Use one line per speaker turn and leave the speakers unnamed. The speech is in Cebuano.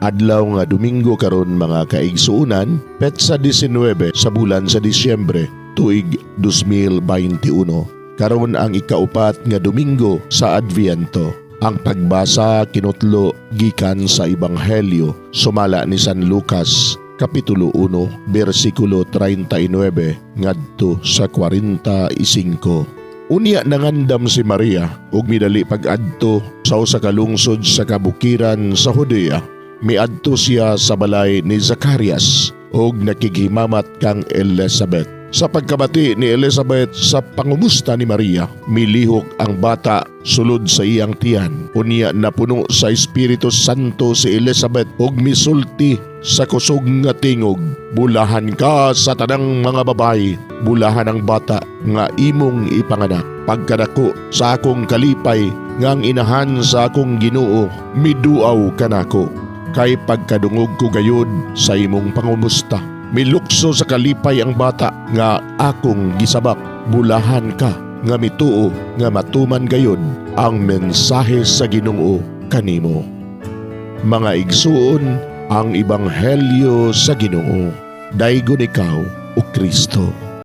Adlaw nga Domingo karon, mga kaigsuonan, petsa 19 sa bulan sa Disyembre, tuig 2021. Karon ang ikaupat nga Domingo sa Adviento. Ang pagbasa kinutlo gikan sa Ebanghelyo sumala ni San Lucas, Kapitulo 1, bersikulo 39 ngadto sa 45. Unya nangandam si Maria ug midali pag-adto sa usa ka lungsod sa kabukiran sa Judea. Miadto siya sa balay ni Zacarias ug nakighimamat kang Elizabeth. Sa pagkabati ni Elizabeth sa pangumusta ni Maria, milihok ang bata sulod sa iyang tiyan. Unya napuno sa Espiritu Santo si Elizabeth ug misulti sa kusog nga tingog, "Bulahan ka sa tanang mga babayi, bulahan ang bata nga imong ipanganak. Pagkadako sa akong kalipay nga ang inahan sa akong Ginoo miduaw kanako. Kay pagkadungog ko gayud sa imong pangumusta, milukso sa kalipay ang bata nga akong gisabak. Bulahan ka nga mituo nga matuman gayud ang mensahe sa Ginoo kanimo." Mga igsuon, ang ebanghelyo sa Ginoo. Daygon ikaw, o Kristo.